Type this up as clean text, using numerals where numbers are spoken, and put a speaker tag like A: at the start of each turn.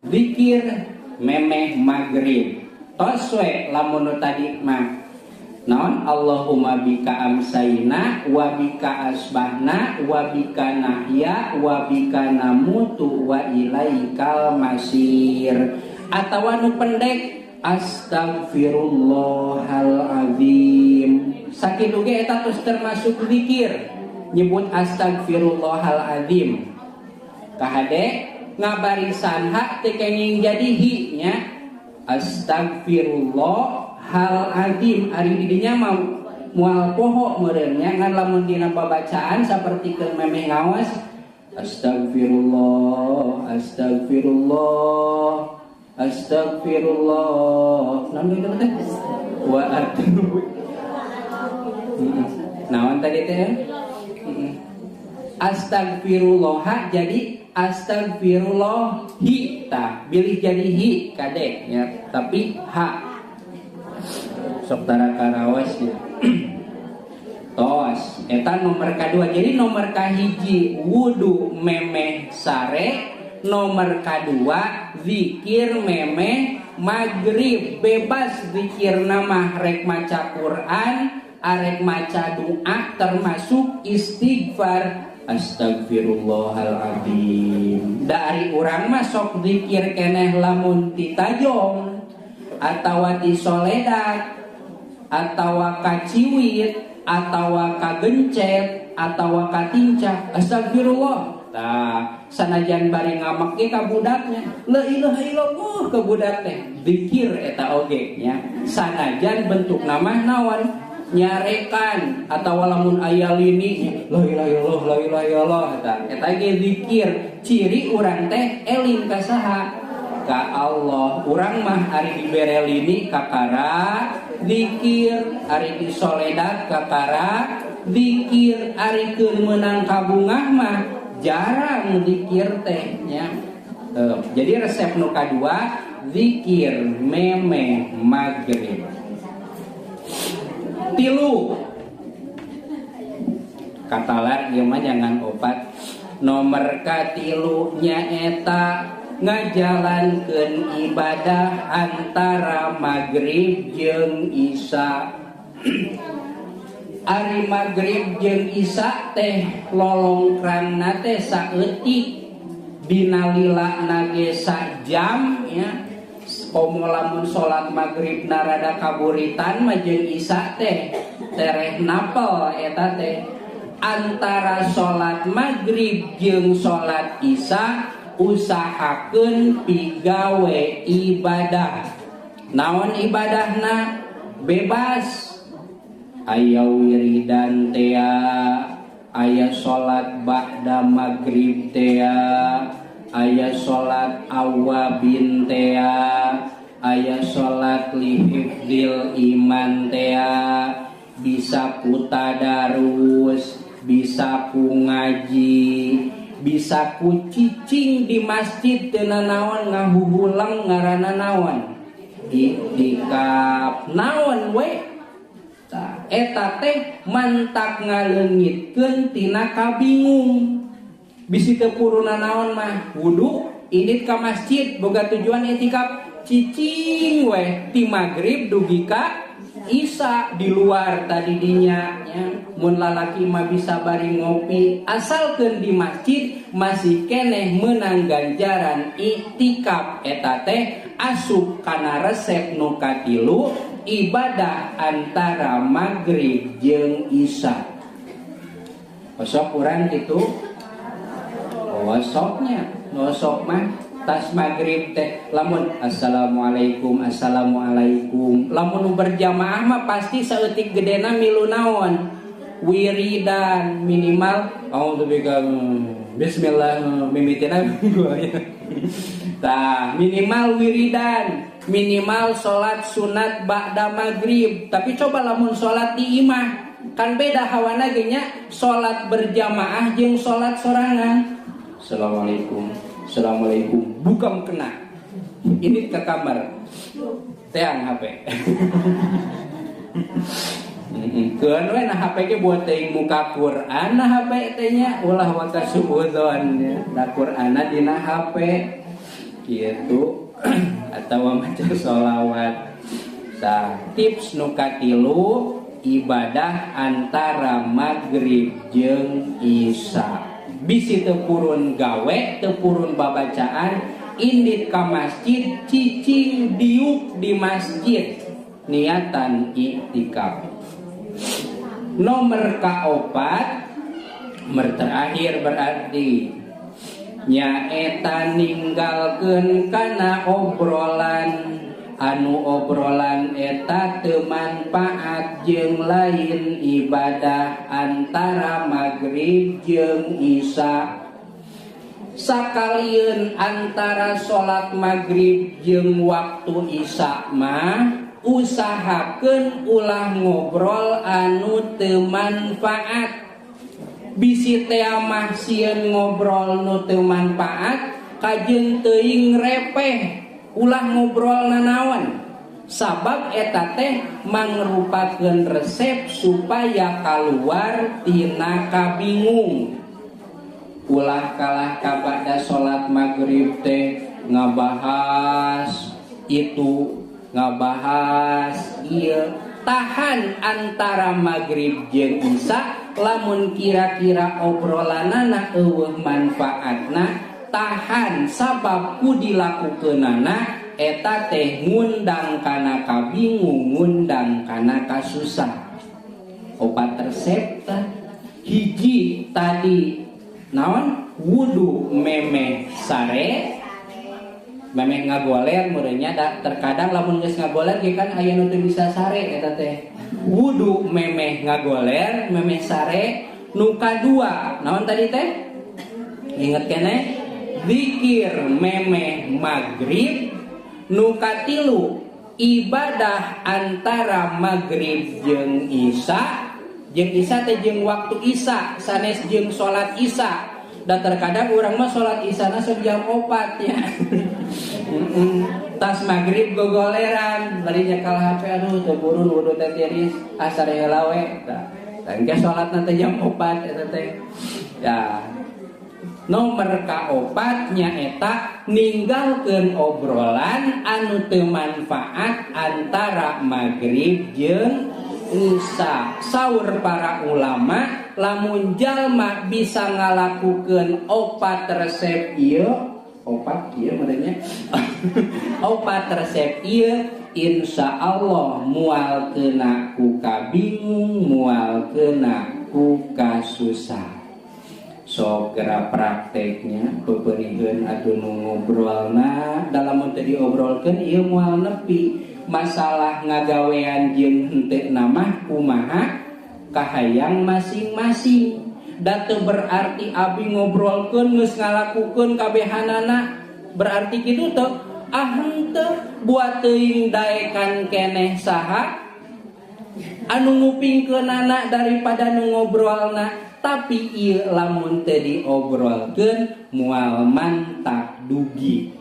A: Zikir memeh maghrib. Tos we lamun nu tadi mah naon, Allahumma bika amsayna wa bika asbahna wa bika nahya wa bika namutu wa ilaikal masir. Atawa nu pendek, astagfirullahal azim. Sakitu ge eta tos termasuk zikir, nyebut astagfirullahal azim. Kahade ngabarisan hak teu kenging jadi hi nya, astagfirullah hal azim. Ari di dinya mah moal poho meureun nya, ngan lamun dina babacaan sapertikeun memeh ngaos, astagfirullah, astagfirullah, astagfirullah, naon itu teh, wa atubu, naon tadi teh, astagfirullah, jadi astagfirullah hi tah, bilih jadi hi kade ya, tapi ha sok tara karawas ya. Tos eta nomor kedua. Jadi nomor kahiji wudu memeh sare, nomor kedua zikir memeh maghrib. Bebas zikir nama, rek maca Quran, arek maca doa, termasuk istighfar astagfirullahaladzim. Dari urang mah sok zikir keneh lamun titajong atawa ti soledat atawa kaciwit atawa kagencet atawa katincah, astagfirullah. Tah, sanajan bari ngamek ge ka budaknya, la ilaha illallah ke budak teh zikir eta oge nya, sanajan bentuk nama naon, nyarekan atau lamun aya lini, la ilaha illallah, la ilaha illallah. Eta eta ge zikir. Ciri urang teh eling ka saha? Ka Allah. Urang mah ari dibere lini kakara zikir, ari disoledat kakara zikir, ari keur meunang kabungah mah jarang zikir teh nya. Jadi resep nu kadua zikir memeh maghrib. Tilu katalar ieu mah jangan opat. Nomor katilu nyaeta ngajalankeun ibadah antara maghrib jeung isya. Ari maghrib jeung isya teh lolongkrangna teh saeutik, dina lilana ge sajam ya. Komo lamun salat maghrib narada kaburitan mah jeung isya teh tereh napel eta teh. Antara salat maghrib jeung salat isya usahakeun pigawe ibadah. Naon ibadahna? Bebas. Aya wiridan tea, aya salat ba'da maghrib tea, aya salat awabin tea, aya salat lihifdzil iman tea, bisa ku tadarus, bisa ku ngaji, bisa ku cicing di masjid teu nanaon ngahuhulang ngaranna naon, iktikaf naon we. Tah, eta teh mantak ngaleungitkeun tina kabingung. Bisi teu puruna naon mah wudu indit ka masjid boga tujuan itikaf, cicing we ti maghrib dugi ka isya di luar tadi dinya nya. Mun lalaki mah bisa bari ngopi, asalkeun di masjid masih keneh meunang ganjaran iktikaf. Eta teh asup kana resep nu katilu, ibadah antara maghrib jeung isya. Osok urang kitu, osoknya osok mah tas maghrib teh lamun assalamualaikum, assalamualaikum, lamun berjamaah mah pasti saeutik gedena milu naon, wiridan minimal auzubillahi, bismillah, mimitina. Tah, minimal wiridan, minimal salat sunat ba'da maghrib. Tapi coba lamun salat di imah kan beda hawana ge nya, salat berjamaah jeung salat sorangan. Assalamualaikum, assalamualaikum, buka mukena ini ke kamar teang HP. Keun we na HP ge buat teuing muka Quran na HP teh nya, ulah waka suudzon nya da Qur'anna dina HP. Gitu atau maca sholawat. Tah, tips nu katilu, ibadah antara maghrib jeung isya. Bisi teu purun gawe, teu purun babacaan, indit ka masjid, cicing diuk di masjid, niatan iktikaf. Nomor kaopat, nomor terakhir, berarti nyaeta ninggalkeun kana obrolan anu obrolan eta teu manfaat jeung lain ibadah antara maghrib jeung isya. Sakalieun antara salat maghrib jeung waktu isya mah usahakeun ulah ngobrol anu teu manfaat. Bisi teh mah sieun ngobrol nu teu manfaat, kajeun teuing repeh, ulah ngobrol nanaon, sabab eta teh mangrupakeun resep supaya keluar tina kabingung. Ulah kalah kabada salat maghrib teh ngabahas itu, ngabahas ieu. Tahan antara maghrib jeung isya. Lamun kira-kira obrolanana euweuh manfaatna, tahan, sabab ku dilakukeunana eta teh ngundang kana kabingung, ngundang kana kasusah. Opat resep tah. Hiji tadi naon? Wudu memeh sare, memeh ngagoler meureunnya da. Terkadang lamun geus ngagoler ge kan aya nu teu bisa sare eta teh. Wudu memeh ngagoler, memeh sare. Nu kadua naon tadi teh? Inget keneh? Zikir memeh maghrib. Nu katilu, ibadah antara maghrib jeung isya. Jeung isya teh jeung waktu isya, sanes jeung salat isya. Dan terkadang orang mah salat isya na sok jam 4 ya. Tas maghrib gogoleran, bari nyekal HP, aduh, teu purun wudu teh tiris, ah, sare heula we. Tah, engke salat teh jam 4 eta teh. Ya. Nomor kaopat nyaeta ninggalkeun obrolan anu teu manfaat antara maghrib jeung isya. Saur para ulama, lamun jalma bisa ngalakukeun opat resep ieu, opat ieu meureunnya, opat resep ieu, insya Allah moal kena ku kabingung, moal kena ku kasusah. Sok geura prakteknya, peperiheun atuh nu ngobrolna. Dalam teu diobrolkeun ieu moal nepi. Masalah ngagawean jeung henteu mah kumaha kahayang masing-masing. Da teu berarti abi ngobrolkeun geus ngalakukeun kabehanana berarti kitu teu. Ah, henteu. Buat teuing daekan keneh saha anu ngupingkeunana daripada nu ngobrolna. Tapi ieu lamun teu diobrolkeun moal mantak dugi.